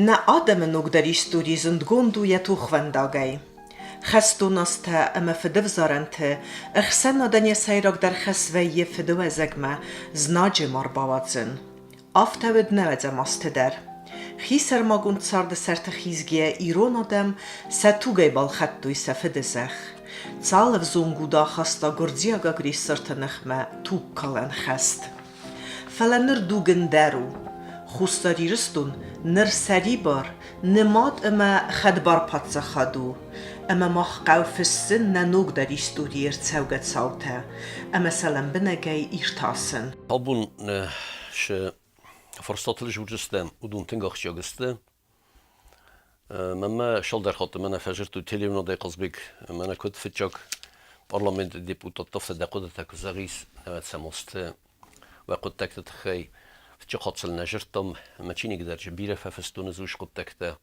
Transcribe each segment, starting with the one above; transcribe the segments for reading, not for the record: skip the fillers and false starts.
Нӕ адӕмы ногдӕр истори зындгонд у йӕ тохвӕндагӕй. Хӕстон азтӕ ӕмӕ фыдӕвзарӕнты ӕхсӕнадӕн йӕ сӕйрагдӕр хӕс вӕййы фыдыуӕзӕгмӕ знаджы ма рбауадзын. Афтӕ уыд нӕуӕдзӕм азты дӕр. Хисӕрмагонд царды сӕрты хизгӕйӕ ирон адӕм сӕ тугӕй балхӕдтой сӕ фыдызӕхх. Цал ӕвзонг уд ахаста гуырдзиаг агрессорты ныхмӕ тугкалӕн хӕст. Фӕлӕ ныр дуг ӕндӕр у. Хуссар Ирыстон ныр сӕрибар, нымад ӕмӕ хӕдбар паддзахад у, ӕмӕ мах хъӕуы фыссын нӕ ногдӕр историйы ӕрцӕугӕ цаутӕ ӕмӕ сӕ лӕмбынӕгӕй иртасын. Абон цы фарстатыл дзурдзыстӕм, уыдон тынг ахсджиаг сты. Мӕнмӕ цалдӕр хатты мӕнӕ фӕзырдтой телеуынадӕй Хъазбег, мӕнӕ куыд фыццаг парламенты депутат, афтӕ дӕ хъуыдытӕ куы зӕгъис, ӕвӕццӕ мосты уӕ хъуыддӕгты тыххӕй. Фыццаг хатт сыл нӕ зырдтам, мӕ чиныг дӕр бирӕ фӕфыстон ӕз уыцы хъуыддӕгтӕ.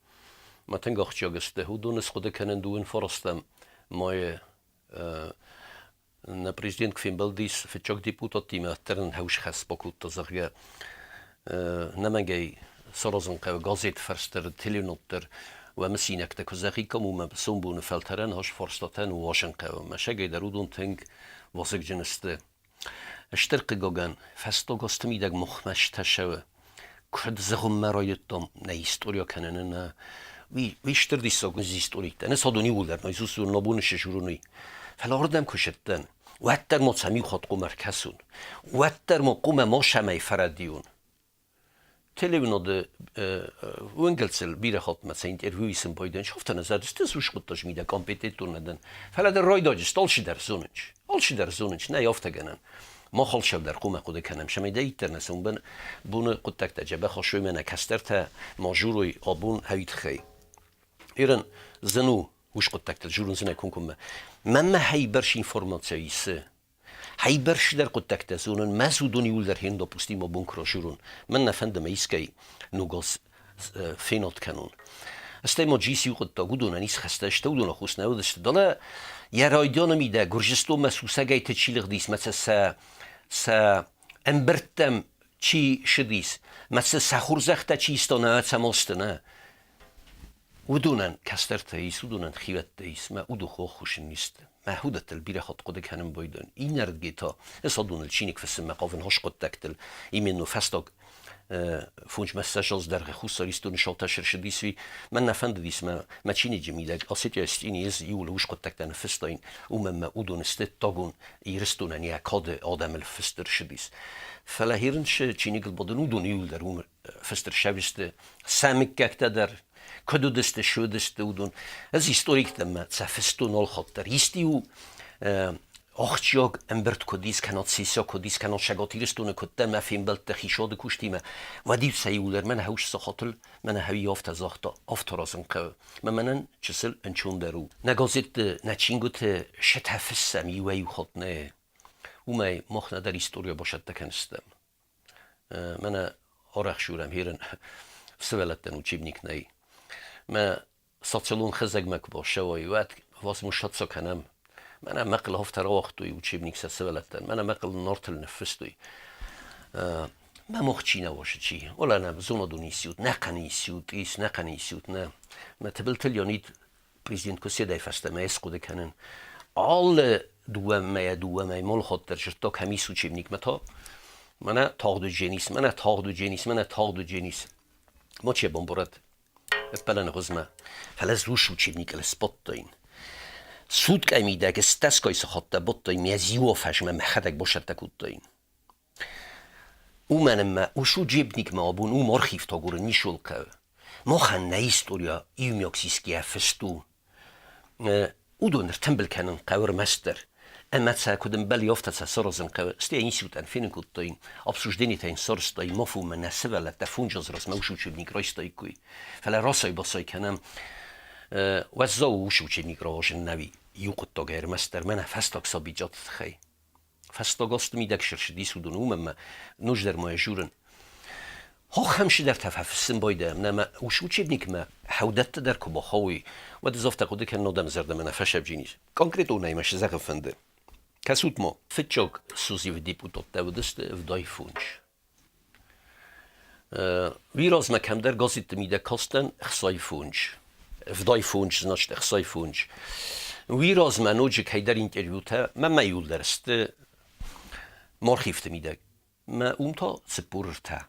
Мӕ тынг ахсджиаг сты, уыдоны схъуыды кӕнын дыууын фарастӕм майы Нӕ президент куы фембӕлдис фыццаг депутаттимӕ, уӕддӕр нын хӕус бакодта, зӕгъгӕ, нӕмӕнгӕй саразын хъӕуы газеты фӕрстӕр, теленоддӕр уӕ мысинӕгтӕ куы зӕгъиккам, уымӕ сомбоны фӕлтӕрӕн ас фарстатӕ ныууасын хъӕуы. Мӕсӕгӕй дӕр уыдон тынг вазыгджын сты. Стыр хъыгагӕн, фӕстаг азты мидӕг махмӕ стӕсӕуы. Куыд зӕгъынмӕ райдыдтам нӕ история кӕныны нӕ, уый стыр диссаг уыдис историтӕ. Нӕ садон иууылдӕр наизусть зонын, абон сжурын уый. Фӕлӕ ардӕм куы сыдтӕн, уӕддӕр ма сӕм иу хатт хъуамӕ ӕркӕсон. Уӕддӕр ма хъуамӕ ма сӕмӕй фӕрӕдийон. Телеуынады уынгӕлцыл бирӕ хатт мӕ сӕ интервью исын байдайын, афтӕ нӕ зӕрдӕ сты сусхъуыдтӕ мидӕг компетентон нӕ дӕн. Фӕлӕ дӕр райдаджы алчидӕр зонынч. Алчидӕр зонынч, нӕй афтӕ гӕнӕн. Мах алцӕудӕр хъуамӕ хъуыды кӕнӕм, цӕмӕй дӕ иттӕр нӕ цӕуын боны хъуыддӕгтӕ дзӕбӕх ӕссой мӕнӕ кӕстӕртӕ ма журой абон хӕуи тыххӕй. Ирӕн зын у уыцы хъуыддӕгтыл журын зынӕй комкоммӕ. Мӕнмӕ хӕйбӕрц информаци исы. Хӕйбӕрц дӕр хъуыддӕгтӕ зонын, мӕ уыдон иууылдӕр хин допустимо бон куы разурон. Мӕн нӕ фӕнды мӕ искӕй ногыл фенод кӕнон. Стӕй ма джиси хъуыддаг уыдонӕн ис хӕстӕ сты, уыдон хус нӕ уыдысты. Дӕлӕ йӕ райдианы мидӕг Гуырдзыстонмӕ сусӕгӕй чи лыгъдис, мӕ сӕ сӕ ӕмбырдтӕм чи сыдис, мӕ сӕ сӕ хурзӕхтӕ чи истон ӕцӕмосты, нӕ. Уыдонӕн кӕстӕртӕ ис, уыдонӕн хиуӕттӕ ис, мӕ уды хоххусын исты. Мӕ уыдӕттыл бирӕ хатт хъуыды кӕнын байдайын. Иннӕрдгӕй та ӕз адоныл чиныг фыссынмӕ хъавын хорз хъуыддӕгтыл, именно фӕстаг фондзмӕссӕзаз дӕргъы Хуссар Ирыстоны салтӕ сырсыдис, уый мӕн нӕ фӕндыдис мӕ мӕ чиныджы мидӕг Осетия Стъини ӕз иуыл ус хъуыддӕгтӕ ныффыстаин, уымӕн мӕ уыдон сты тагон Ирыстонӕн йӕ кады адӕмыл фыст ӕрцыдис. Фӕлӕ Хирынчы чиныгыл бадын уыдон иуылдӕр уым фыст ӕрцӕуысты сӕ мыггӕгтӕ дӕр, куыд уыдысты, цы уыдысты, уыдон. Ӕз историктӕм мӕ сӕ фыстон алхатт дӕр. Исти-иу ахсджиаг ӕмбырд куыд ис, кӕнӕ сессия куыд ис, кӕнӕ Цӕгат Ирыстоны куыддӕр мӕ фембӕлдтӕ хицауады куыстимӕ, уӕд-иу сӕ иуылдӕр мӕнӕ хӕус сахатыл, мӕнӕ хӕуи афтӕ загъта, афтӕ разын хъӕуы. Мӕ мӕнӕн чысыл ӕнцондӕр у. Нӕ газетты, нӕ чингуыты сытӕ фыссӕм иуӕй-иу хатт нӕ. Уымӕй мах нӕдӕр историйӕ басӕттӕ кӕныстӕм. Мӕнӕ арӕх сурӕм херын сывӕллӕттӕн учебник нӕй. Мӕ социалон хызӕгмӕ куы бацӕуай, уӕд возмущаться кӕнӕм. Мӕнӕ мӕхъыл афтӕ рауагътой учебник сӕ сывӕллӕттӕн, мӕнӕ мӕхъыл Нартыл ныффыстой. Мӕ мох чи нӕ уасы чи? Ола нӕ зонадон институт, нӕхъӕн институт ис, нӕхъӕн институт нӕ. Мӕ Тыбылты Леонид президент куы седӕй фӕстӕмӕ ӕз хъуыды кӕнын. Алы дыууӕ мӕйӕ дыууӕ мӕй молохот дӕр зыдта, кӕм ис учебникмӕ та. Мӕнӕ тагъд уыдженис, мӕнӕ тагъд уыдженис, мӕнӕ тагъд уыдженис. Моче бомборат ӕппӕлӕны хуызмӕ. Фӕлӕ ӕз ус учебникыл сбадтаин. Суткӕй мидӕг стӕсгай сахаттӕ бадтаин, мӕ зиуа фӕзмӕ мӕхӕдӕг басӕттӕ кодтаин. Уымӕн ӕмӕ ус учебникмӕ абон уым архивтӕ агурын ницыуал хъӕуы. Махӕн нӕ историйӕ иумиаг сисгӕйӕ фыст у. Уыдон ӕртымбыл кӕнын хъӕуы ӕрмӕстдӕр. Ӕмӕ сӕ куыд ӕмбӕлы, афтӕ сӕ саразын хъӕуы. Стӕй институтӕн фенын кодтаин, обсужденитӕ йын сарӕзтаин, ма фу мӕ нӕ сывӕллӕттӕ фондз размӕ уыцы учебник райстаиккой. Фӕлӕ расай-басай кӕнӕм. Уӕззау у уыцы учебник рауадзын нӕуи иу хъуыддаг ӕрмӕстдӕр мӕнӕ фӕстаг сабиджаты тыххӕй. Фӕстаг азты мидӕг сырсыдис уыдон, уымӕн ӕмӕ ноджыдӕр ма журын. Хохӕм цыдӕртӕ фӕфыссын байдайӕм, нӕ ус учебникмӕ хӕудӕтты дӕр куы бахауой, уӕд ӕз афтӕ хъуыды кӕнын, адӕмы зӕрдӕмӕ нӕ фӕсӕвджын ис. Конкретонӕй мӕ цы зӕгъын фӕнды? Кӕсут ма, фыццаг созывы депутаттӕ уыдысты 75. Уый размӕ кӕмдӕр газетты мидӕг кастӕн ӕхсай фондз. Ӕвдай фондз, значит, ӕхсай фондз. Уый размӕ ноджы кӕйдӕр интервьютӕ мӕнмӕ иуылдӕр сты архивты мидӕг. Мӕ уым та 43.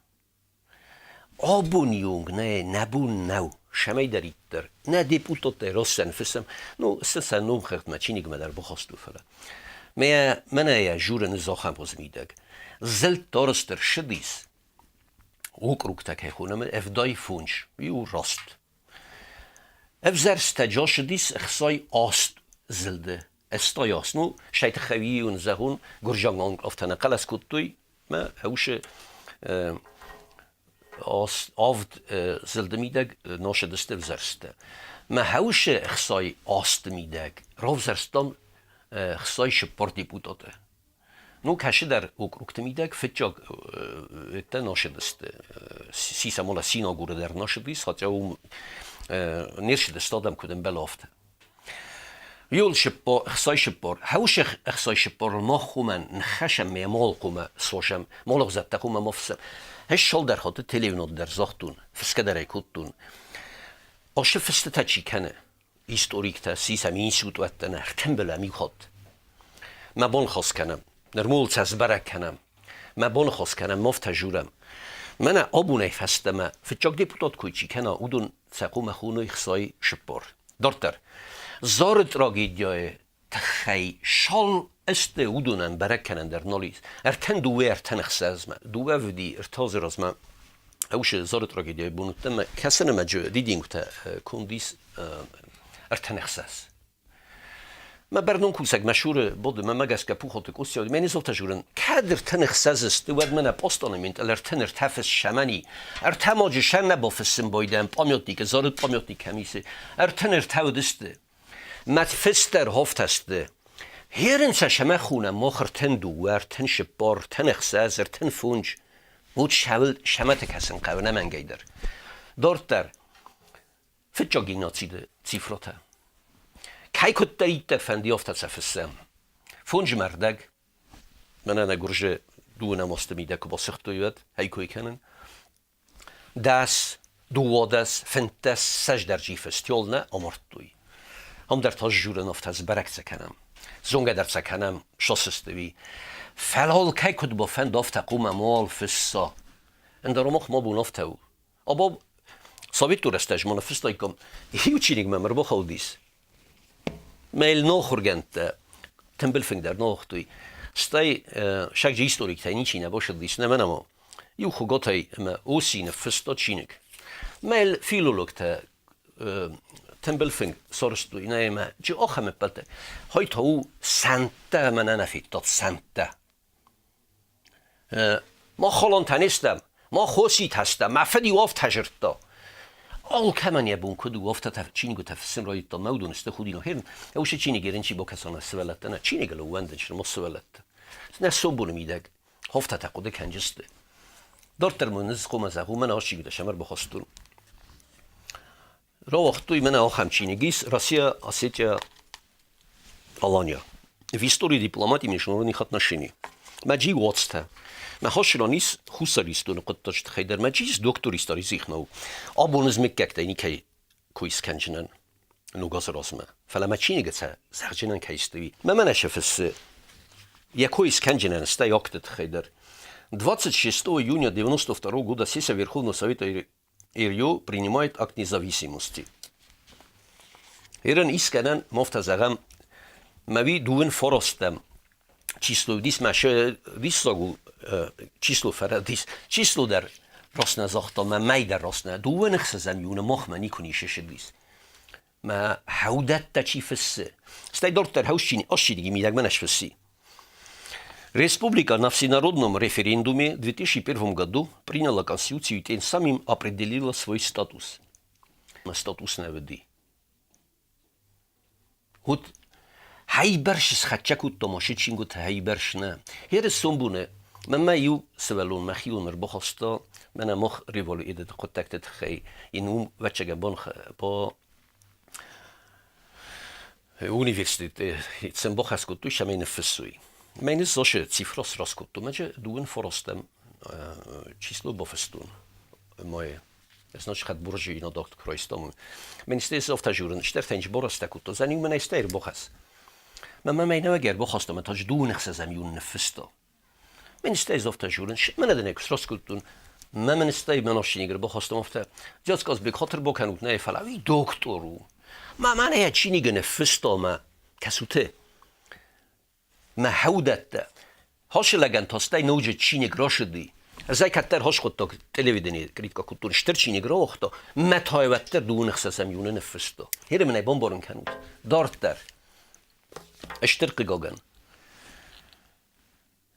Абони онг нӕ нӕ бон нӕу цӕмӕйдӕриддӕр нӕ депутаттӕй растдӕр ныффыссӕм, ну, сӕ сӕ номхыгъдмӕ чиныгмӕ дӕр бахастой, фӕлӕ. Мӕ мӕнӕ йӕ журӕны ахӕм хуызы мидӕг. Зылд дӕр ссыдис, округтӕ кӕй хонӕм, 75, иу раст. Ӕвзӕрстӕ ссыдис 68 зылды, 68. Ну, стӕй тыххӕй уый зӕгъон, гуырдзиаг афтӕ нӕ хъӕлӕс кодтой, мӕ усы авд зылды мидӕг носыдысты ӕвзӕрстӕ. Мӕ хӕусы 68-ты мидӕг равзӕрстам 64 депутаты. Ну, кӕцыдӕр округты мидӕг фыццаг это носыдысты. Сисамола Синагуры дӕр носыдис, хотя уым не рцыдысты адӕм куыд ӕмбӕлы, афтӕ. Иул 40, 64, хӕусы 64 мах хъумӕ ныххӕсӕм ме мол хъумӕ сосӕм, молыгъзӕдтӕ хъумӕ мофсӕм. Ӕз цалдӕр хатты телевизоры дӕр загътон, фысгӕ дӕр ӕй кодтон. Ацы фыстытӕ чи кӕны, историктӕ, сисӕм институтуӕттӕ нӕ ӕртымбылӕм иу хатт. Мӕ бон хос кӕнӕм, нырмул сӕ сбӕрӕг кӕнӕм. Мӕ бон хос кӕнӕм, мофтӕ журӕм. Мӕнӕ абонӕй фӕстӕмӕ фыццаг депутат куы чи кӕна, уыдон сӕ хъумӕ хоной 64. Дарддӕр. Зары трагедияйы тыххӕй шал сты уыдонӕн бӕрӕг кӕнӕн дӕр нал ис. 32 36-мӕ, дыууӕ вди ӕртӕдзы размӕ Ӕусы зары трагедияйы бон уыдтӕн мӕ кӕцы нымӕджы дидингуытӕ конд ис 36. Мӕ бӕрнон кусӕг мӕ цуры боды мӕмӕ гӕсгӕ Пухоты Къостя мӕ низолтӕ журын, кӕд 36 сты, уӕд мӕнӕ постонамент 33 фыссӕмӕни, ӕртӕ моджы сӕ нӕ бафыссын байдайӕм памятникы, зары памятник кӕм исы, 33 уыдысты. Мӕ фыстӕр хофтӕ сты. Херын сӕ сӕмӕ хунӕм мох 32, 34, 36, 35. Уыд сӕуыл сӕмӕты кӕсын хъӕуы нӕмӕнгӕй дӕр. Дарддӕр фыццаг геноциды цифротӕ. Кӕй куыддӕриддӕр фӕнды, афтӕ сӕ фыссӕм. Фонджы ӕрдӕг, мӕнӕ нӕ гуырзы дыууынӕм азты мидӕг куы басыгътой, уӕд ӕй кой кӕнын. 10, 12, 15 сӕздӕрджи фестёл нӕ амардтой. Ам дӕр та журын афтӕ сбӕрӕг сӕ кӕнӕм. Зонгӕ дӕр сӕ кӕнӕм, сосысты уи. Фӕлӕ алкӕй куыд бафӕнда, афтӕ хъумӕ мал фысса. Ӕндӕр мах ма бон афтӕ у. Абон советон рӕстӕджы ма ныффыстаиккам, иу чиныг мӕм ӕрбахаудис. Мӕ нохуыргӕндтӕ тымбыл фынг дӕр ногътой. Стӕй сӕгджы историктӕй ничи нӕ басыгъдис, нӕ мӕн ӕмӕ иу Хуыготӕй ӕмӕ Оси ныффыста чиныг. Мӕ филологтӕ тымбыл фынг сарӕзтой, нӕ ӕмӕ чи ахӕм ӕппӕлтӕ. Хай та у сӕнттӕ ӕмӕ нӕ нӕ федтат сӕнттӕ. Мах холонтӕ не стӕм, мах хоситӕ стӕм, мӕ фыд-иу афтӕ зырдта. Алкӕмӕн йӕ бон куыд у, афтӕ чингуытӕ фыссын райдыдта, мӕ уыдон сты худинаг. Уыцы чиныг ерын чи бакӕса нӕ сывӕллӕттӕ, нӕ чиныгыл ӕууӕндын сты сывӕллӕттӕ. Нӕ сомбоны мидӕг афтӕтӕ хъуыды кӕнджысты. Дарддӕр мын низ хъуамӕ зӕгъон, мӕнӕ ацы чингуытӕ сӕм ӕрбахастон. Рауагътой мӕнӕ ахӕм чиныг ис «Россия, Осетия, Алания. В истории дипломатии международных отношений». Мӕ джи уацтӕ. Мӕ хӕссынӕн ис Хуссар Ирыстоны хъуыддаджы тыххӕй дӕр. Мӕ джи ис доктор историйы нау. Абон ӕз мыггӕгтӕй никӕй кой скӕнджынӕн ног азы размӕ. Фӕлӕ мӕ чиныгы сӕ зӕгъджынӕн кӕй сты, уый. Мӕ мӕнӕ сӕ фыссы. Йӕ кой скӕнджынӕн, стӕй акты тыххӕй дӕр. 26 июня 92 года сессия Верховного Совета РЮ принимает акт независимости. Ерын искӕнӕн мофтӕ зӕгъӕм, мӕ дыууын фарастӕм число дис мӕ диссаг у число фӕрӕдис число дӕр раст нӕ загъта, мӕ мӕй дӕр раст нӕ 26-ӕм июны махмӕ никуы ницы ссыдис. Мӕ хӕудӕттӕ чи фыссы, стӕй дарддӕр хӕусчиниги мидӕг мӕ сфысси. Республика на всенародном референдуме в 2001 году приняла Конституцию и тем самым определила свой статус. Статус нӕ уыди. Вот хайбӕрс схӕццӕ кодта машы чингуытӕ хайбӕрс нӕ. Херес сомбоны мӕнмӕ иу сывӕллон мӕхион ӕрбахаста, мӕнӕ мах революцийы хъуыддӕгты тыххӕй йын уым ӕвӕццӕгӕн бон по университеты сын бахӕс кодтой, цӕмӕй ныффыссой. Мӕ низ цифра сраз кодтон, мӕ дыууын фарастӕм число бафыстон. мое. Значит, хат буржи на доктор Кройстом. Мен стес офтажурен, штертенч боростакутто, за ним мен стейр бохас. Ма ма мей невегер бохастом, тач дунехсезем юн нефисто. Мен стес офтажурен, менеденек сроскутун, ма мен стей меношинигр бохастом офта. Дзяцказ бек хатр боканут не фалави доктору. Ма мане чиниге нефисто ма касуте. Ма хаудатта. Хошилаган тостай ноуже чиниг рошиди. Зайкаттер хошхотток телевидение критика культуры штерчиниг рохто, метхайваттер дунехсезем юн нефисто. Хиременей бомборн канут. Дорттер. Эштер хъыгагӕн,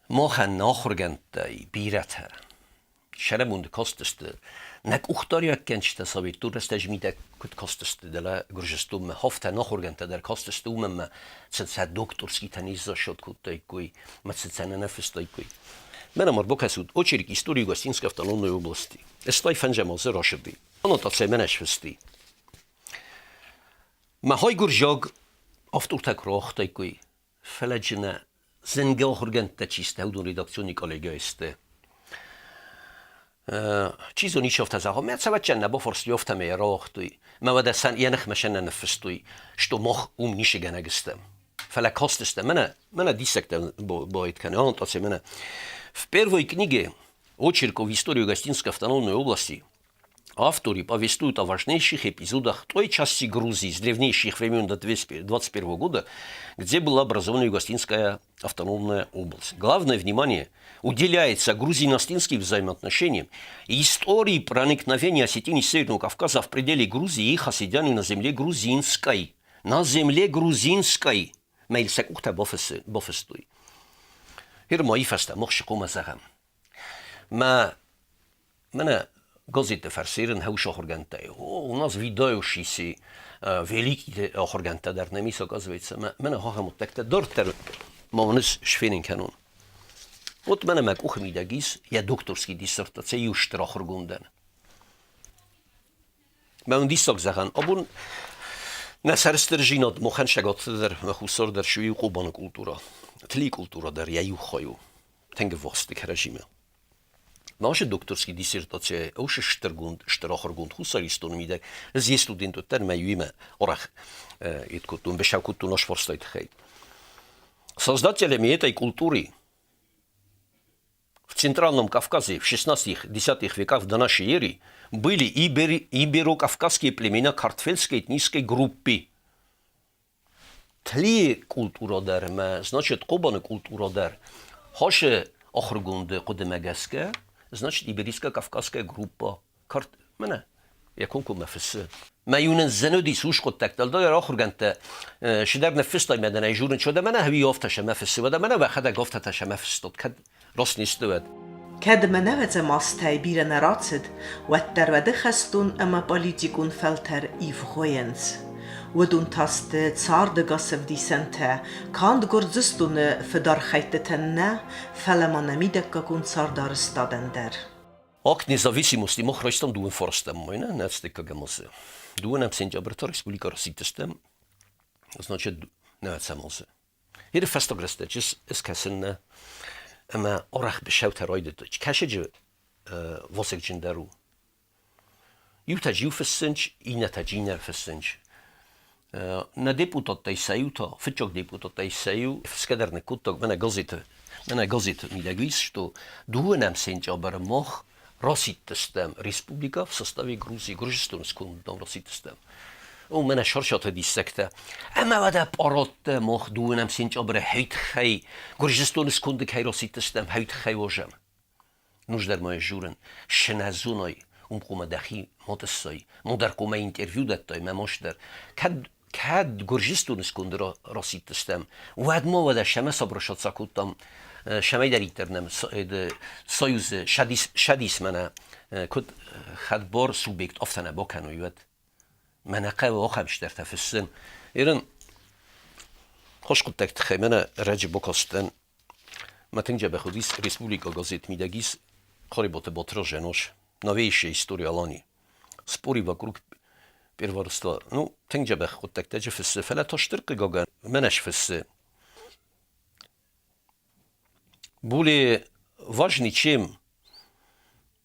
махӕн нӕ ахуыргӕндтӕй бирӕтӕ сӕрӕмонды кастысты, нӕ къухдариуӕггӕнджытӕ цӕвиттон рӕстӕджы мидӕг куыд кастысты дӕлӕ Гуырдзыстонмӕ, афтӕ нӕ ахуыргӕндтӕ дӕр кастысты, уымӕн ӕмӕ сын сӕ докторскитӕ низдзасод кодтаиккой ӕмӕ сын сӕ нӕ фыстаиккой. Мӕнӕ ма ӕрбакӕсут очерк «История Юго-Осетинской автономной области». Стай фӕнзӕм азы рацыди. Аннотацийӕ мӕнӕ сфысти. Мӕ хай гуырдзиаг автортӕ куы рауагътаиккой, фӕлӕ джынӕ зынгӕ ахуыргӕндтӕ чи сты, уыдон редакционный коллегӕ сты. Чи зоны, ис афтӕ зӕгъӕм, мӕ цӕвӕджджӕн нӕ бафарстой, афтӕмӕй йӕ рауагътой. Мӕ уӕдӕ сӕ йӕ ныхмӕ сӕ нӕ ныффыстой, что мах уым нисыгӕнӕг стӕм. Фӕлӕ кастыстӕм, мӕнӕ, мӕнӕ диссӕгтӕ баид кӕны, аннотаци мӕнӕ. В первой книге очерков историю Гостинской автономной области Авторы повествуют о важнейших эпизодах той части Грузии с древнейших времен до 21 года, где была образована Юго-Осетинская автономная область. Главное внимание уделяется грузино-осетинским взаимоотношениям и истории проникновения осетин из Северного Кавказа в пределы Грузии и их оседанию на земле грузинской. На земле грузинской. Мӕ сӕ къухтӕ бафыстой. Hier ма ифӕстӕ мах хъуамӕ зӕгъӕм. Мӕ мӕнӕ газетты фӕрсерын хӕус ахуыргӕндтӕй. О, у нас выдающийся великий ахуыргӕндтӕ дӕр нӕм ис, оказывается. Мӕнӕ ахӕм хъуыддӕгтӕ дарддӕр ма уын ӕз сфенын кӕнон. Вот мӕнӕ мӕ къухы мидӕг ис йӕ докторский диссертаци иу стыр ахуыргондӕн. Мӕ уын диссаг зӕгъӕн, абон нӕ сӕрыстырдзинад махӕн сӕгатты дӕр ӕмӕ хуссар дӕр суы Хъобаны культурӕ. Тлийы культурӕ дӕр йӕ иу хай у. Тынг ӕввахс сты кӕрӕдзимӕ. Нашы докторский диссертацийӕ ус стыргонд, стыр ахуыргонд Хуссар Ирыстоны мидӕг ӕз йе студент уыдтӕн ӕмӕ иуимӕ арӕх ед кодтон, бесау кодтон ас фарстайы тыххӕй. Создателями этой культуры в Центральном Кавказе в 16-10 веках до нашей эры были иберо-кавказские племена картвельской этнической группы. Тлийы культурӕ дӕр ӕмӕ, значит, Хъобаны культурӕ дӕр Хосы ахуыргонды хъуыдымӕ гӕсгӕ, значит, иберийско-кавказская группа карт мӕнӕ йӕ комкоммӕ фыссы. Мӕ иунӕн зӕнодис ус хъуыддӕгтӕ, дӕр ахуыргӕндтӕ сидӕр ныффыстой мӕ дӕнӕй журын, чодӕ мӕнӕ хӕви афтӕ сӕмӕ фыссы, уӕдӕ мӕнӕ уӕхӕдӕг афтӕтӕ сӕмӕ фыстот, кӕд раст не сты, уӕд. Кӕд ӕмӕ нӕвӕдзӕм азтӕй бирӕ нӕ рацыд, уӕддӕр уӕды хӕстон ӕмӕ политикон фӕлтӕр ивгъуыйынц. Уыдон та сты цардӕгас ӕвдисӕнтӕ канд Гуырдзыстоны фыдархӕйдтытӕн нӕ, фӕлӕ ма нӕ мидӕггагон цардарӕзтадӕн дӕр. Акт независимости мах райстам дыууын фарстӕм мӕнӕ нӕцтыккӕгӕм азы. Дыууынӕм сентябры та республикӕ расидтыстӕм, значит, нӕцӕм азы. Иры фӕстаг рӕстӕджы скӕсын ӕмӕ арӕх быцӕутӕ райдыдтой. Кӕсӕджы вазыгджындӕр у. Иутӕ иу фыссынц, иннӕтӕ иннӕ фыссынц. Нӕ депутаттӕй сӕ иу та, фыццаг депутаттӕй сӕ иу фысгӕ дӕр ныккодта мӕнӕ газеты мидӕг ис, что дыууынӕм сентябры мах расидтыстӕм республикӕ в составе Грузии, Гуырдзыстоны сконддон расидтыстӕм. О, мӕнӕ сарсаты диссӕгтӕ. Ӕмӕ уӕдӕ пъарадтӕ мах дыууынӕм сентябры хӕйтхӕй Гуырдзыстоны сконды кӕй расидтыстӕм, хӕйтхӕй возӕм. Нуждӕр ма журын, сынӕзоной, уым хъуамӕ дӕхи ма тъыссай, модӕр хъуамӕ интервью дӕттай мӕ мастдӕр. Кӕд Гуырдзыстоны сконды расидтыстӕм, уӕд ма уӕдӕ сӕмӕ сабрашаться кодтам, сӕмӕйдӕриддӕр нӕм союзы шадис мӕнӕ куыд хӕдбар субъект афтӕ нӕ бакӕной, уӕд. Мӕнӕ хъӕуы ахӕм стӕртӕ фыссын. Ирын хорз хъуыддӕгты тыххӕй мӕнӕ ӕрӕджы бакастӕн. Мӕ тынг дзӕбӕх уыдис республикӕ газет мидӕг ис Харебаты Батыры зӕнош «Новейшая история Алании». Споры вокруг первородства. Ну, тынг дзӕбӕх хъуыддӕгтӕ фыссы, фӕлӕ та стыр хъыгагӕн мӕнӕ сфыссы. Более важный, чем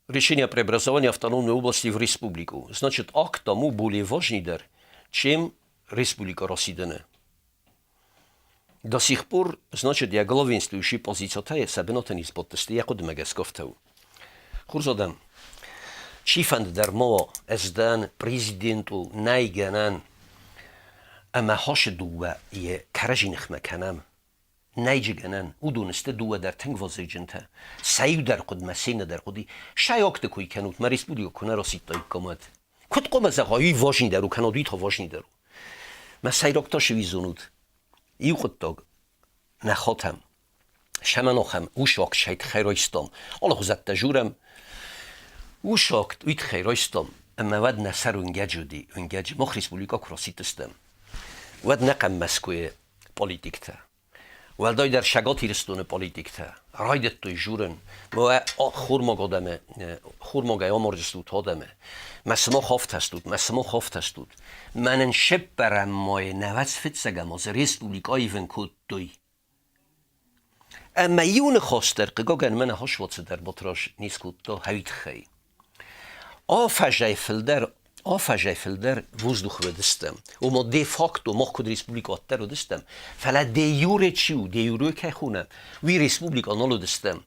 Решение о преобразовании автономной области в республику. Значит, акт тому более важный, чем республика расиданы. До сих пор, значит, я главенствующий позиция сӕ бынаты не сбадтысты, йӕ хъуыдымӕ гӕсгӕ афтӕ у. Хорз адӕм, чифӕнды дӕр ма уа, ӕз дӕн президент у, нӕй гӕнӕн, ӕмӕ хӕсы дыууӕ йӕ кӕрӕдзи ныхмӕ кӕнӕм. Нӕй джы гӕнӕн, уыдон сты дыууӕ дӕр тынг вазыгджынтӕ. Сӕ иу дӕр хъуыд мӕ се ннӕ дӕр хъуыди. Сӕ акты кой кӕнут, мӕ республикӕ куы нӕ расидтаиккам, уӕд. Куыд хъуамӕ зӕгъа, уый важныйдӕр у, кӕнӕ уый та важныйдӕр у. Мӕ сӕйраг та цы уый зонут? Иу хъуыддаг нӕ хатӕм, сӕмӕнохӕм усаг сӕ тыххӕй райстам, алыхуызӕттӕ журӕм. Усаг уый тыххӕй райстам, ӕмӕ уӕд нӕ сӕр уынгӕджы уыди, уынгӕджы. Мах республикӕ куы расидтыстӕм, уӕд нӕ къӕм Мӕскуыйы политиктӕ, уӕлдайдӕр Цӕгат Ирыстоны политиктӕ райдыдтой журын, хурмаг адӕмы, хурмагӕй амардзыстут адӕмы, мӕ сымах афтӕ стут, мӕ сымах афтӕ стут. Мӕнӕн се ппӕрӕм мӕйы нӕвӕдз фыццӕгӕм азы республикӕ аивын кодтой. Ӕмӕ иу ныхас дӕр, хъыгагӕн, мӕнӕ хӕсвоцы дӕр Батраз не скодта хӕуи тыххӕй. Афӕзӕй фылдӕр воздух уыдыстӕм. Ома де-факто мах куыд республикӕ уӕддӕр уыдыстӕм, фӕлӕ де-юре чи у, де-юре кӕй хонӕм, уый республикӕ нал уыдыстӕм.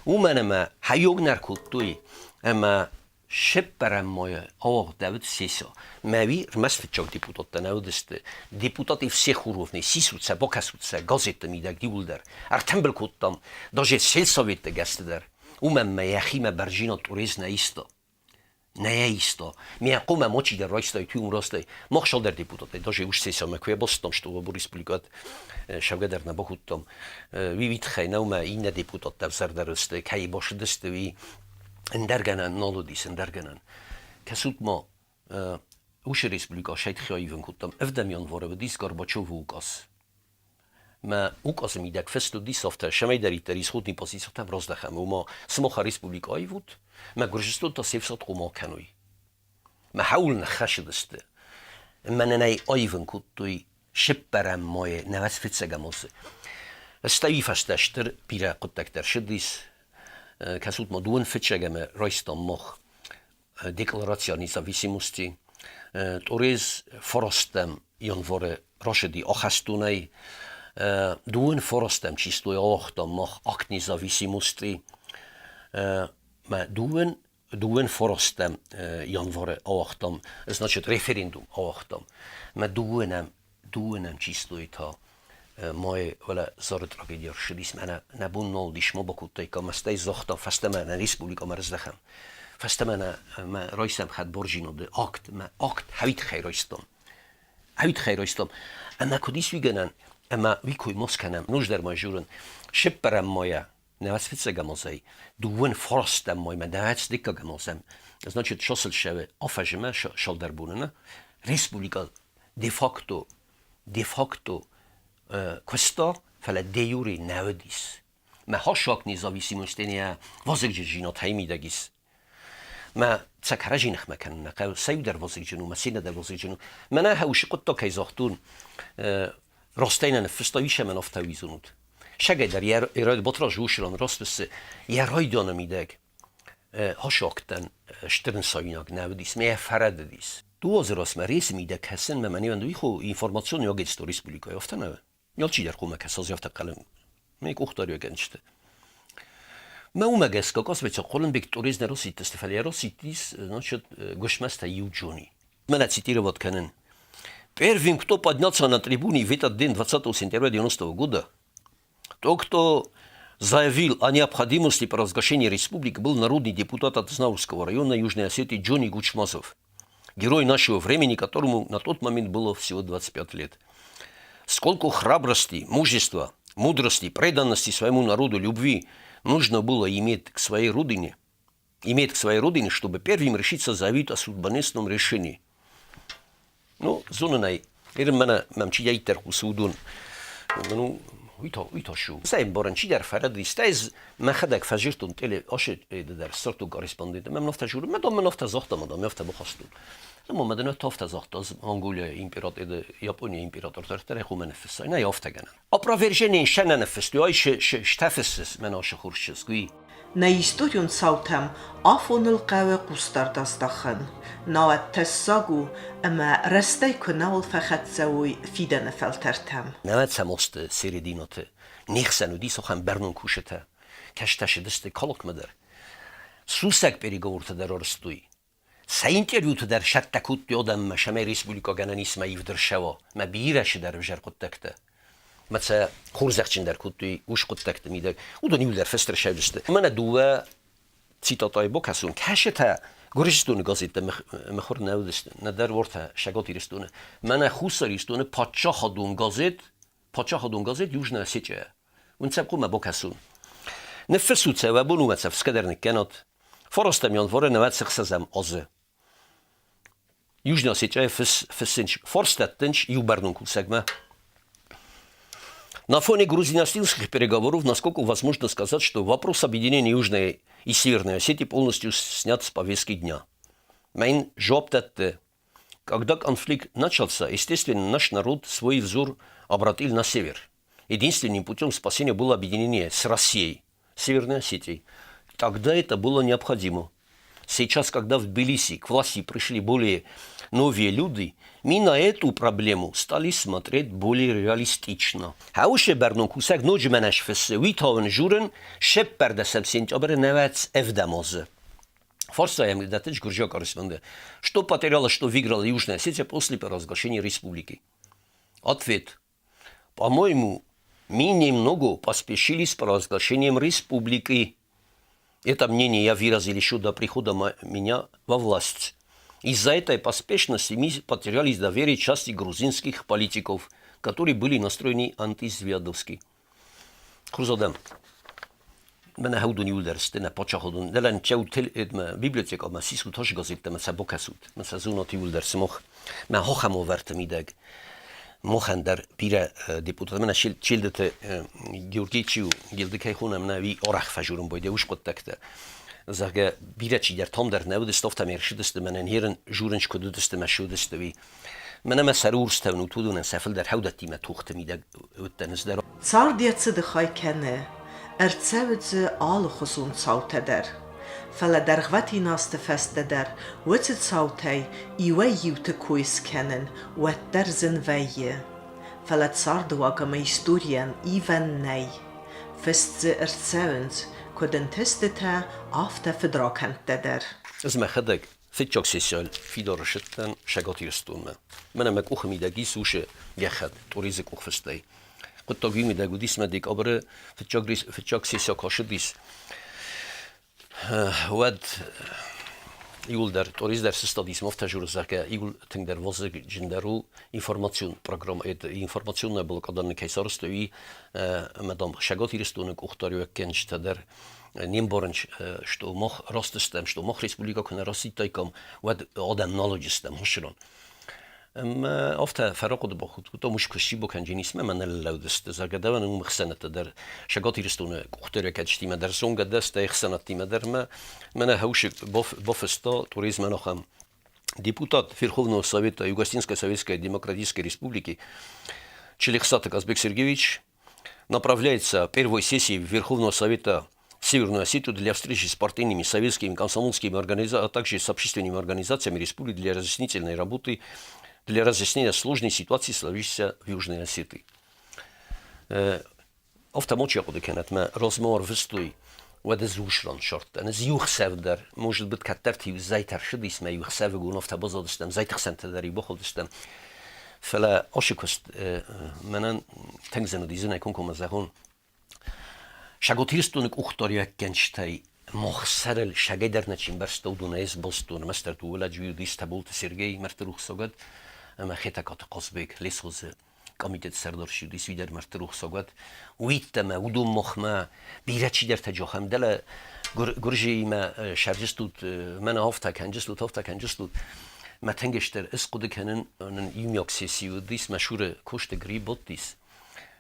Уымӕн ӕмӕ хӕйог нӕ ркодтой ӕмӕ се ппӕрӕм мӕйы ауагъдӕуыд сессия. Мӕ уый ӕрмӕст фыццаг депутаттӕ нӕ уыдысты. Депутаты всех уровней сисут сӕ, бакӕсут сӕ газетты мидӕг иууылдӕр. Ӕртымбыл кодтам даже сельсоветты гӕсты дӕр. Уымӕн мӕ йӕхимӕ бӕрзинад Тъурез нӕ иста. Нӕ йӕ иста. Ме хъумӕ мочидӕр райстай, туй растай. Мах цалдӕр депутаттӕй даже уж сессиямӕ куы бацыдтам, что республикат сӕвгӕ дӕр нӕ бакодтам. Уый тыххӕй нӕу мӕ иннӕ депутаттӕ ӕвзӕрдӕр сты, кӕй басыдысты, уый ӕндӕр гӕнӕн нал уыдис, ӕндӕр гӕнӕн. Кӕсут ма, уыцы республикӕ сӕ тыххӕй аивын кодтам. Ӕвдӕм январы уыдис Горбачевы указ. Мӕ указы мидӕг фыст уыдис афтӕ, цӕмӕйдӕриддӕр исходный позицитӕм раздӕхӕм, ома сымах республикӕ аивут, мӕ Гуырдзыстон та се фсад хъуамӕ кӕной. Мӕ хӕуыл ныххӕсыдысты. Мӕнӕн ӕй аивын кодтой сыппӕрӕм мӕйы нӕуӕдз фыццӕгӕм азы. Стӕй фӕстӕ стыр бирӕ хъуыддӕгтӕ ӕрцыдис. Кӕсут ма, дыууын фыццӕгӕмы райстам мах Декларация независимости. Тъурез фарастӕм январы рацыди ахӕстонӕй. Дыууын фарастӕм чистой ауагътам мах акт независимости. Мӕ дыууын фарастӕм январы ауагътам, значит, референдум ауагътам. Мӕ дыууынӕм чистой та май уӕлӕ зары трагеди ӕрцыдис, мӕнӕ нӕ бон нал уыдис, ма бакодтаиккам, стӕй загътам, фӕстӕмӕ нӕ республикӕмӕ рыздӕхӕм. Фӕстӕмӕ нӕ мӕ райсӕм хӕдбарджинады акт, мӕ акт хӕуи тыххӕй райстам. Хӕуи тыххӕй райстам. Ӕмӕ куыд ис уый гӕнӕн, ӕмӕ уый кой ма скӕнӕм, ноджыдӕр ма журын, сыппӕрӕм майӕ нӕуӕдз фыццӕгӕм азӕй, дыууын фарастӕм маймӕ нӕуӕдз дыккӕгӕм азӕм, значит, шосылшӕвы афӕзымӕ шалдӕр бонына республикӕ де-факто де-факто куыста, фӕлӕ де-юре нӕ уыдис. Мӕ хӕссаг независимостӕн вазыгджын хӕмидӕг ис. Мӕ цӕхӕрӕджы ныхмӕ кӕнын нӕ хъӕуы, сӕ иу дӕр вазыгджын у, мӕ се дӕр вазыгджын у. Мӕнӕ хӕусы хъуыддаг кӕй загътон, растӕй нӕ ныффыста, уый сӕ мӕн афтӕ уидзонут. Сӕгӕй дӕр йӕ Батраз усран раст фыссы, йӕ райдианы мидӕг хӕсагтӕн стыр нысайнаг нӕ уыдис, мӕ фӕрӕдыдис. Дыууӕ размӕ рейсы мидӕг кӕсын мӕ мӕнӕн уый информацион агентство республикӕйы афтӕ нӕ Алчидӕр хъуамӕ кӕса афтӕ хъӕлын. Мӕ къухдариуӕггӕнджыты. Мӕ уымӕ гӕсгӕ Космецо Хъуылымбег Тъурез нӕ расидтысты, фӕлӕ расидтис, значит, Гуысмӕзтӕ иу Джони. Мӕнӕ цитировать кӕнын. Первым, кто поднялся на трибуне в этот день, 20 сентября 90 года, тот, кто заявил о необходимости провозглашения республики, был народный депутат от Знаурского района Южной Осетии Джонни Гучмазов, герой нашего времени, которому на тот момент было всего 25 лет. Сколько храбрости, мужества, мудрости, преданности своему народу, любви нужно было иметь к своей родине, иметь к своей родине, чтобы первым решиться заявить о судьбоносном решении. Ну, зонын ӕй, мӕнӕ мӕм чидӕриддӕр хъусы, уыдон, ну, уый та шу. Сӕ ӕмбарын, чидӕр фӕрӕдыдис, стӕй ӕз мӕхӕдӕг фӕзылдтон теле, ашы дӕр ссардтон корреспондент, мӕм афтӕ журы, мӕ дам мын афтӕ загъта, мӕ дам афтӕ бахастон. Ӕма мӕ дын афтӕ загъта, Монголияйы император, Японийы император дӕр хъуамӕ ныффыссай. Нӕй афтӕ гӕнӕн. Опровержение сӕ нӕ ныффыстой, ай стӕфыссыс мӕн ашы хурсчызг, уый. Нӕ историон цаутӕм афоныл хъӕуы хъусдард аздахын, науӕд тӕссаг у, ӕмӕ рӕстӕй куы нӕуал фӕхӕццӕ уой фидӕны фӕлтӕртӕм. Нӕвӕдзӕм азты серединаты не хсӕн уыдис ахӕм бӕрнон кусджытӕ, кӕстӕ сыдысты Калакмӕ дӕр. Сусӕг переговорты дӕр ӕрыстой. Сӕ интервьюты дӕр сӕттӕ кодтой адӕммӕ, цӕмӕй республикӕ гӕнӕн ис мӕ ивд ӕрцӕуа, мӕ бирӕ цыдӕр ӕвзӕр хъуыддӕгтӕ. Мӕ сӕ хорзӕхджындӕр кодтой ус хъуыддӕгты мидӕг. Уыдон иуылдӕр фыст ӕрцӕудзысты. Мӕнӕ дыууӕ цитатӕйы бакӕсон. Кӕсытӕ Гуырдзыстоны газеттӕ мыхуыр нӕ уыдысты, нӕдӕр уартӕ Цӕгат Ирыстоны. Мӕнӕ Хуссар Ирыстоны паддзахадон газет, паддзахадон газет Южная Осетия. Уын сӕ хъуамӕ бакӕсун. Ныффыссут сӕ, уӕ бон уымӕ сӕ фысгӕ дӕр ныккӕнат. Фарастӕм январы 96 азы. Южная Осетия фыссынч фарстӕттынч иу бӕрнон кусӕгмӕ. На фоне грузино-осетинских переговоров, насколько возможно сказать, что вопрос объединения Южной и Северной Осетии полностью снят с повестки дня. Мӕн жауап дӕтты. Когда конфликт начался, естественно, наш народ свой взор обратил на север. Единственным путем спасения было объединение с Россией, Северной Осетией. Тогда это было необходимо. Сейчас, когда в Тбилиси к власти пришли более новые люди, мы на эту проблему стали смотреть более реалистично. Хауше бӕрнон кусӕг ноджы мӕнӕ сфыссы, уый та уын журын, сеппӕрдӕсӕм сентябры нӕуӕдз ӕвдӕм азы. Фарстайӕм дӕттынц гуырдзиаг корреспондент. Что потеряла, что выиграла Южная Осетия после провозглашения республики? Ответ. По-моему, мы немного поспешили с провозглашением республики. Это мнение я выразил еще до прихода меня во власть. Из-за этой поспешности мы потеряли доверие части грузинских политиков, которые были настроены антизвиадовски. Хорз адӕм, мӕнӕ хӕудон иуылдӕр сты нӕ паддзахадон нӕлӕн чӕу библиотекӕмӕ сисут ашы газеттӕ мӕ сӕ бакӕсут, мӕ сӕ зонат иуылдӕр сымах. Мӕ ахӕм уавӕрты мидӕг махӕн дӕр бирӕ депутат мӕнӕ Челдыты Георгий чи у, Гелды кӕй хонӕм, нӕ уый арӕх фӕжурын байдайы уыцы хъуыддӕгтӕ. Зӕгъгӕ, бирӕ чидӕр там дӕр нӕ уыдысты, афтӕ ме рцыдысты, мӕнӕн ерын журын куыд уыдысты мӕ суыдысты, уый. Мӕнӕ мӕ сӕры урс тӕвнут, уыдонӕн сӕ фылдӕр хӕудӕттимӕ тохты мидӕг уыдтӕн ӕз дӕр. Цард йӕ цыды хай кӕны, ӕрцӕуы дзы алыхуызон цаутӕ дӕр. Фӕлӕ дӕргъвӕтин азты фӕстӕ дӕр уыцы цаутӕй иуӕй-иуты кой скӕнын уӕддӕр зын вӕййы. Фӕлӕ цардыуаг ӕмӕ историйӕн ивӕн нӕй. Фыст дзы ӕрцӕуынц, куыд ӕнтыстытӕ, афтӕ фыдракӕндтӕ дӕр. Ӕз мӕхӕдӕг фыццаг сессийыл фидар ссыдтӕн Цӕгат Ирыстонмӕ. Мӕнӕ мӕ къухы мидӕг ис уыцы гӕххӕтт Тъорезы къухфыстӕй. Хъуыддаг уый мидӕг уыдис, мӕ декабры фыццаг, фыццаг сессия кӕсыдис. Уӕд иуылдӕр Тъорез дӕр сыстадис мафтӕжуры, зӕгъгӕ, иуыл тынгдӕр вазыгджындӕр у информацион программӕ, информационная блокада кӕй сарӕзтой, уый ӕмӕ, дам, Цӕгат Ирыстоны къухдариуӕггӕнджытӕ дӕр не мбарын, что мах раст стӕм, что мах республикӕ куы нӕ расидтаиккам, уӕд адӕм нал уыдыстӕм хуысырон. Ӕмӕ афтӕ фӕрахъуыды бахудт, кодтам уый куы бакӕнджынисмӕ мӕ ныллӕудысты, зӕгъгӕ, дӕуӕн уым ӕхсӕнадтӕ дӕр Цӕгат Ирыстоны къухдариуӕггӕнджытимӕ дӕр зонгӕ дӕ, стӕй ӕхсӕнадтимӕ дӕр мӕ мӕнӕ хӕусы бафыста туризмӕн ахӕм депутат Верховного Совета Юго-Осетинской Советской Демократической Республики Челехсаты Казбек Сергеевич направляется первой сессии Верховного Совета в Северную Осетию для встречи с партийными, советскими, комсомольскими организациями, а также с общественными организациями республики для разъяснительной работы, для разъяснения сложной ситуации, сложившейся в Южной Осетии. Афтӕ ма чи ахъуыды кӕнӕт, мӕ размӕ ӕрвыстой, уӕд ӕз ус ран ссардтан. Ӕз иу ӕхсӕв дӕр, может быть, кӕддӕрты-иу зӕйтӕ ӕрцыдис, мӕ иу ӕхсӕвыгон афтӕ баззадыстӕм, зӕйты хсӕнтӕ дӕр-иу бахудыстӕм. Фӕлӕ ацы куыст мӕнӕн тынг зын уыди, зынӕй комкоммӕ зӕгъон. Цӕгат Ирыстоны къухдариуӕггӕнджытӕй мах сӕрыл сагӕй дӕр нӕ чи мбӕрста, уыдонӕй ӕз базыдтон ӕрмӕстдӕр дыууӕ лӕджы уыдис Таболты Сергей, мӕрдты рухсагад, ӕмӕ Хетӕгкаты Хъазбег, лесхозы комитеты сӕрдар чи уыдис, уый дӕр мӕрдты рухсагад. Уыдтӕ уыдон махмӕ бирӕ чидӕртӕ джохӕм дӕлӕ Гуырдзыимӕ сӕрджыстут, мӕнӕ афтӕ кӕнджыстут, афтӕ кӕнджыстут. Мӕ тынг стыр ӕз хъуыды кӕнын, нын иумиаг сесси уыдис, мӕ шуры косты гриб бадтис.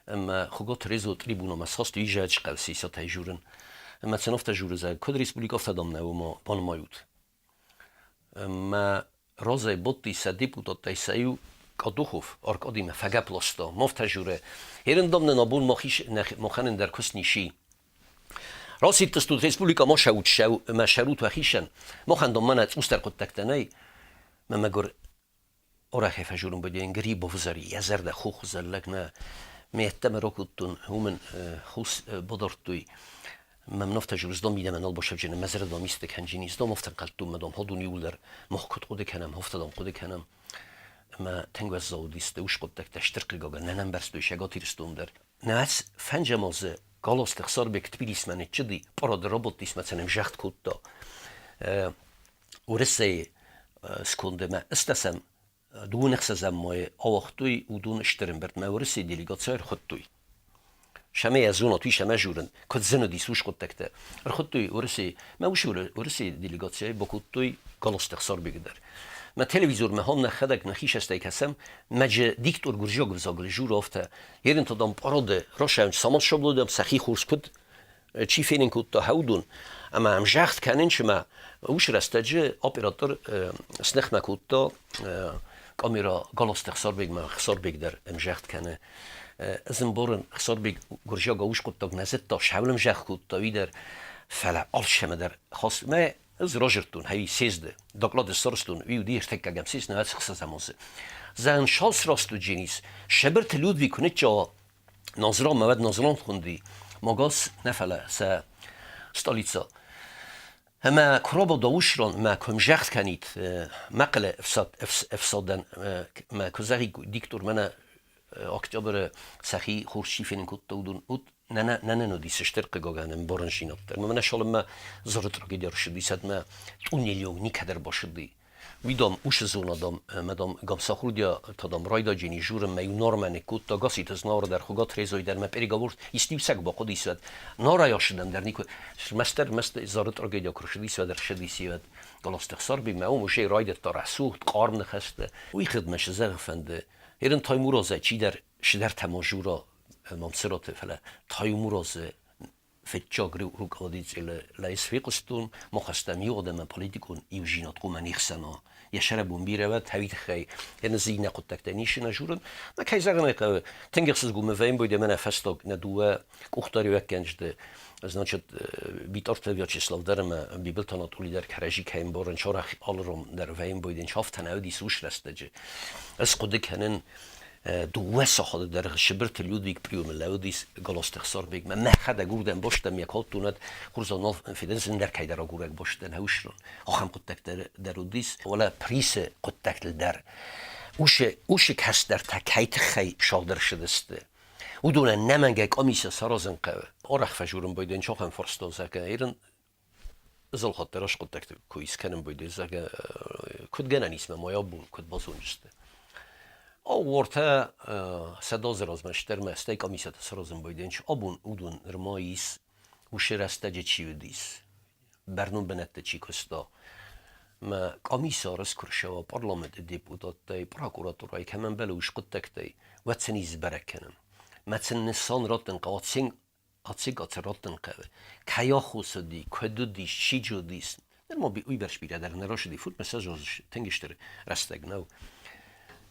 Ӕмӕ Хуыгаты Резо трибунамӕ саст изӕд схъӕл сисатӕй журын. Ӕмӕ сын афтӕ журы, зӕгъ, куыд республикӕ афтӕ дам нӕ уымӕ банымайут. Ӕмӕ Разӕй бадти сӕ депутаттӕй сӕ иу Кадухов Аркадимӕ фӕгӕпп ласта, мафтӕ Ерындам нын абон махӕн ӕндӕр куыст ничи. Расидтыстут республикӕ ма мӕ сӕрут уӕхицӕн, махӕн дам мӕнӕ цъусдӕр хъуыддӕгтӕ нӕй. Мӕ мӕгуыр арӕхӕй фӕзурын байдайын Грибов-зӕри, йӕ зӕрдӕ хохзӕр лӕг нӕ. Ме ӕддӕмӕ ракодтон, уымӕн хус бадардтой. Мӕ мын афтӕ зӕгъы, дам мидӕмӕ нал басӕвджынӕн, мӕ зӕрдӕ дам исты кӕнджын ис, дам афтӕ ӕнхъӕлдтон, мӕ дам хӕдон иууылдӕр мах куыд хъуыды кӕнӕм, афтӕ дам хъуыды кӕнӕм. Ӕмӕ тынг уӕззау уыдис ус хъуыддӕгтӕ, стыр хъыгагӕн, нӕ нӕ ӕмбӕрстой Цӕгат Ирыстон дӕр. Нӕ фӕнзӕм азы Галазты Ӕхсарбег Тбилисмӕ ныццыди, парады рабадтис мӕ цӕнӕм загъд кодта. Уӕрӕсейы скондимӕ ӕстӕсӕм дыууын ӕхсӕзӕм мӕйы ауагътой уыдон стыр ӕмбырдмӕ Уӕрӕсейы делегаци ӕрхуыдтой. Сӕмӕ йӕ зонат, уый сӕмӕ журын, куыд зын уыдис уыцы хъуыддӕгтӕ. Ӕрхуыдтой Уӕрӕсейы, мӕ уыцы Уӕрӕсейы делегацийӕ бакодтой Галазты Ӕхсарбег дӕр. Мӕ телевизормӕ хом нӕхӕдӕг нӕхи цӕстӕй кӕсӕм, мӕ диктор гуырдзиаг ӕвзагыл журы афтӕ, ерын та дам парады росӕн самал сӕхи хорз куыд чи фенын кодта хӕудон, ӕмӕ ӕм загъд кӕнын, цыма уыцы рӕстӕджы оператор сныхмӕ кодта камера Галазты Ӕхсарбегмӕ, Ӕхсарбег дӕр ӕм загъд кӕны. Ӕз ӕмбарын, Ӕхсарбег гуырдзиаг ус хъуыддаг нӕ зыдта, сӕуыл ӕм загъд кодта, уый дӕр, фӕлӕ алцӕмӕ дӕр хӕс мӕ ӕз разырдтон, хӕй съезды доклад сарӕзтон, уый уыди ӕртыккӕгӕм съезд, нӕ ӕхсӕзӕм азы. Зӕгъын, шалс раст уыдженис, Сыбырты Людвиг куы нычча Назран, мӕ уӕд Назран хуынди, Магас нӕ фӕлӕ сӕ столицӕ. Ӕмӕ куы рабада усран, мӕ куы ӕмзӕгъд кӕнид мӕхъӕлы ӕфсадӕн, мӕ куы зӕгъид диктор мӕнӕ октябры сӕхи хорз чи фенын кодта, уыдон уыд нӕ нын уыдис стыр хъыгагӕн ӕмбарындзинад дӕр. Мӕнӕ цалынмӕ зары трагеди ӕрцыди, цӕдмӕ тъунелы онг никӕдӕр басыди. Уый, дам, уыцы зона, дам, ӕмӕ, дам, Гамсахурдиа та, дам, райдаджени журынмӕ иу нормӕ ныккодта, Гаситы Знауыр дӕр, Хуыгаты Резой дӕр мӕ переговорт исты иу цӕг бахъуыдис, уӕд Нарайы ацыдӕн дӕр никуы. Рмӕстдӕр, рмӕст зары трагедия куы рцыдис, уӕд ӕрцыдис, уӕд Галазты Ӕхсарбегмӕ уым уже райдыдта рӕсугъд, хъарм ныхӕстӕ. Уый хыгъдмӕ цы зӕгъын фӕнды, Ерын Таймуразӕй чидӕр цыдӕртӕ ма жура Мамсыраты, фӕлӕ Таймуразы фыццаг руководителы лӕс фехъуыстон, махӕстӕм иу адӕмӕн политикон иудзинад хъуамӕ не хсӕна. Йӕ сӕрӕбон бирӕ уӕд, хӕуи тыххӕй йӕ ныдзы иннӕ хъуыддӕгтӕ ницы нӕ журын. Мӕ кӕй зӕгъын ӕй хъӕуы, тынг ӕхсызгон мын вӕййы ӕмӕ нӕ фӕстаг нӕ дыууӕ къухдариуӕггӕнджыты, значит, Битарты Вячеслав дӕр ӕмӕ Бибылты Анатоли дӕр кӕрӕдзи кӕй ӕмбарын, арӕх алырон дӕр вӕййын бойден афтӕ нӕ уыдис уыцы рӕстӕджы. Ӕз хъуыды кӕнын, дыууӕ сахаты дӕргъы Сыбырты Людвиг приемы лӕууыдис Галазты Ӕхсарбегмӕ. Мӕхӕдӕг уырдӕм бостӕн йӕ кодтон, хурдзау фидӕн ӕндӕр кӕйдӕр агурӕг бостӕн хӕуысрон. Ахӕм хъуыддӕгтӕ дӕр уыдис. Уӕлӕ Присы хъуыддӕгтыл дӕр уыцы кӕстӕртӕ кӕй тыххӕй салдӕр ссыдысты, уыдонӕн нӕмӕнгӕй комиссия саразын хъӕуы. Арӕх фӕжурын байдайын ахӕм фарстон, зӕгъгӕ, ирын Зылхатт дӕр ӕскъуыддӕгты куы искӕнын байдайы, зӕгъгӕ, куыд гӕнӕн ис мӕ мӕ бон куыд базондзысты. Ау, уартӕ сӕдӕ размӕ стӕрмӕ стӕй комиссӕтӕ саразын байдайынц. Абон уыдон нырма ис, уыцы рӕстӕджы чи уыдис, бӕрнон бынӕтты чи куыста. Мӕ комиссар куы рцӕуа парламенты депутаттӕй, прокуратурӕйы кӕм ӕмбӕлы уыцы хъуыддӕгтӕй, уӕд сын исбӕрӕг кӕнын. Мӕ сын нысан раттын хъӕуы ӕцӕг раттын хъӕуы. Кӕй аххос уыди, куыд уыдис, чи уыдис, нырма уыйбӕрц бирӕ дӕр нӕ рацыди, фуртмӕ сӕ тынг стыр рӕстӕг нӕу.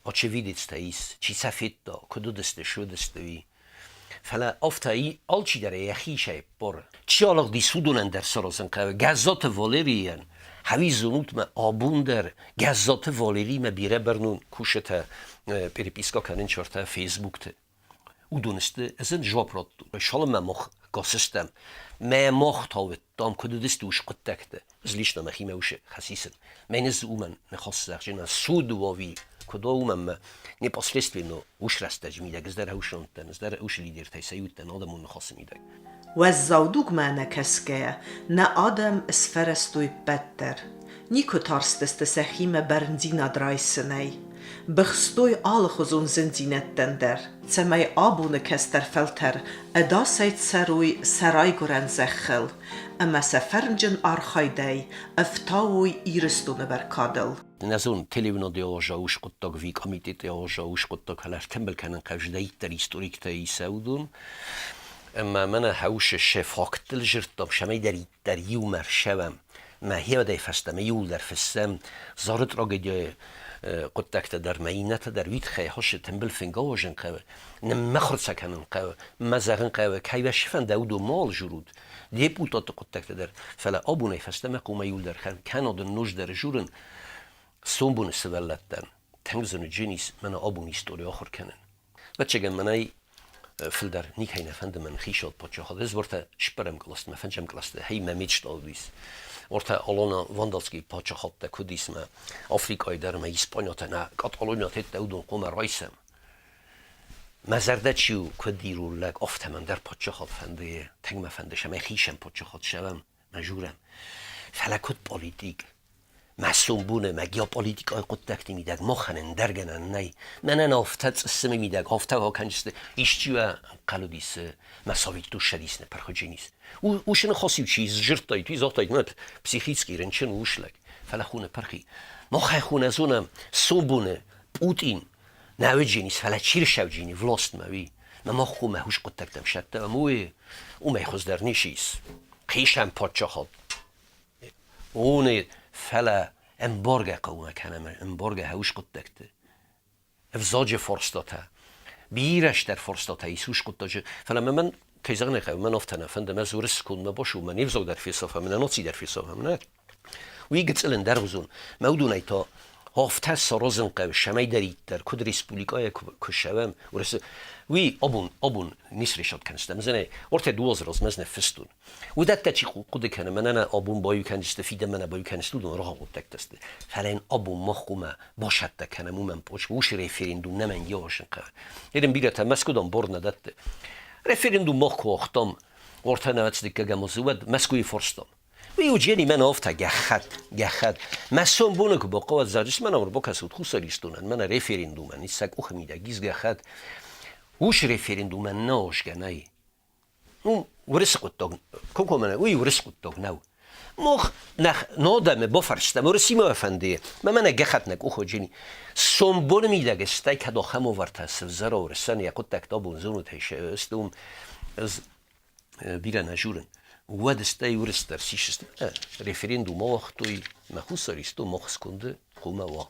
Очевидецтӕ ис, чи сӕ федта, куыд уыдысты, цы уыдысты, уый. Фӕлӕ афтӕ алчидӕр йӕхи сӕппары. Чи алыгъдис, уыдонӕн дӕр саразын хъӕуы. Гӕззаты Валерийӕн, хӕуи зонут мӕ абон дӕр Гӕззаты Валеримӕ бирӕ бӕрнон кусджытӕ переписка кӕнынц ӕртӕ Фейсбукты. Уыдон сты, ӕз ын дзуапп радтон. Цалынмӕ мах кӕсыстӕм, мӕ мах та уыдтам, куыд уыдысты уыцы хъуыддӕгтӕ. Ӕз лично мӕхимӕ уыцы хӕс исын. Мӕнӕ дзы уымӕн ныхас зӕгъджын, суд уӕви, куыд уа, уымӕн мӕ непосредственно уыцы рӕстӕджы мидӕг ӕз дӕр ӕвзонгтӕн, ӕз дӕр уыцы лидертӕй сӕ иу уыдтӕн адӕмон ныхасы мидӕг. Уӕззау дугмӕ нӕ кӕсгӕйӕ, нӕ адӕм сфӕрӕзтой ппӕт дӕр. Никуы тарстысты сӕхимӕ бӕрндзинад райсынӕй. Быхстой алыхуызон зындзинӕдтӕн дӕр, цӕмӕй абоны кӕстӕр фӕлтӕр ӕдасӕй цӕрой сӕ райгуырӕн зӕххыл ӕмӕ сӕ фӕрнджын архайдӕй ӕфтауой Ирыстоны бӕркадыл. Нӕ зон, телеуынады уӕззау скъуыддаг ӕви комитеты уӕззау скъуыддаг, фӕлӕ ӕртымбыл кӕнын хъӕуы историктӕ исӕудон. Ӕмӕ мӕнӕ хӕусы се факттыл дзырдтам, цӕмӕйдӕриддӕр иумӕ рцӕуӕм. Мӕ хиуӕдӕй фӕстӕмӕ иууылдӕр фыссӕм Зары трагедияйы хъуыддӕгтӕ дӕр мӕ иннӕтӕ дӕр уый тыххӕй хуыссы тымбыл фынг ауазын хъӕуы, ныммыхуыр сӕ кӕнын хъӕуы, мӕ зӕгъын хъӕуы, кӕй уӕ сфӕнда, уыдон мал журут, депутатты хъуыддӕгтӕ дӕр, фӕлӕ абонӕй фӕстӕмӕ хъуамӕ иууылдӕр кӕнӕд ноджыдӕр журын сомбоны сывӕллӕттӕн. Тынг зын уыд мӕнӕ абон истори ахуыр кӕнын. Ӕвӕццӕгӕн, мӕнӕй фылдӕр никӕй нӕ фӕнды мӕн хицауад паддзахад. Ӕз уӕртӕ цыппӕрӕм кълӕсты мӕ фӕндзӕм кълӕсты хей мӕ мечта уыдис. Уӕртӕ Алона Вандалский паддзахадтӕ куыд ис мӕ Африкӕйы дӕр мӕ Испанийӕ нӕ Каталонийӕ уыдон хъуамӕ райсӕм. Мӕ зӕрдӕ чи у, куыд ирон лӕг, афтӕ мӕн дӕр паддзахад фӕнды, тынг мӕ фӕнды, цӕмӕй хицӕн паддзахад сӕвӕм, мӕ журӕм. Фӕлӕ куыд политик, Мӕ сомбоны, мӕ геополитикӕйы хъуыддӕгты мидӕг махӕн ӕндӕр гӕнӕн нӕй. Мӕнӕн афтӕ цъыссымы мидӕг афтӕ акӕнджысты, исчи уӕ ӕнхъӕл уыдис, мӕ цӕвиттон ссӕдис нӕ пырхуджынис. Усы ныхас-иу чи сдзырдтаид, уый загътаид, мӕ психически рынчын ус лӕг, фӕлӕ хуны пырхи. Махӕй хуынӕ зонӕм, сомбоны Путин нӕ уыджынис, фӕлӕ чи рсӕвджини властмӕ, уый. Мӕ мах хъуамӕ хус хъуыддӕгтӕм сӕттӕм, уый уымӕй хуыздӕр ницы ис. Хицӕн паддзахад Уони, фӕлӕ ӕмбаргӕ хъӕумӕ кӕнӕм, ӕмбаргӕ хӕус хъуыддӕгты. Ӕвзаджы фарстатӕ, бирӕ стыр фарстатӕ ис ус хъуыддаджы, фӕлӕ мӕ мӕн, кӕй зӕгъын ӕй хъӕуы, мӕн афтӕ нӕ фӕнды, мӕ дзурыс скондмӕ басу, мӕ не взаг дӕр фесафа, мӕ нӕ наци дӕр фесафа, мӕ уый гыццыл ӕндӕр уыдзон. Мӕ уыдонӕй та афтӕ саразын хъӕуы, цӕмӕйдӕриддӕр, куыд республикӕйӕ куы ссӕуӕм, уырысы, уый абон, абон не сресад кӕндзыстӕм, зӕнӕ, ортӕ дуадзы размӕ ӕз нӕ фыстон. Уыдӕттӕ чи хъуыды кӕны, мӕнӕ нӕ абон баиу кӕндзысты, фидӕнмӕ нӕ баиу кӕндзысты, уыдон рагъы хъуыддӕгтӕ сты. Фӕлӕ йын абон мах хъуамӕ басӕттӕ кӕнӕм, уымӕн уыцы референдум нӕ мӕнг иуасын хъӕуы. Ныр бирӕтӕ Мӕскуы бор нӕ дӕтты. Референдум мах куы уагътам, ортӕ нӕвӕцдыккӕгӕм уӕд Мӕскуыйы форстам. Уый уыджени мӕн афтӕ гӕххӕтт, гӕххӕтт. Мӕ сомбоны куы бахъӕуа зӕгъыс, мӕнӕ ӕрбакӕсут Хуссар Ирыстонӕн, мӕнӕ референдумӕн, ис сӕ къухы мидӕг ис гӕххӕтт. Уыцы референдумӕн нӕ осгӕ нӕй. Ну, уырысы хъуыддаг, комкоммӕ уый уырысы хъуыддаг нӕу. Мах нӕ нодӕмы бафарстам, уырысимӕ фӕнды, мӕ мӕнӕ гӕххӕтт нӕ къухы Сомбоны мидӕг стӕй кӕд ахӕм уавӕртӕ сывзӕра уырысӕн йӕ хъуыддӕгтӕ абон зонут ӕй сты уым, ӕз бирӕ нӕ журын. Уӕд стӕй уырыс дӕр систы референдум ауагътой, мӕ Хуссар Ирыстон мах сконды хъуамӕ уа.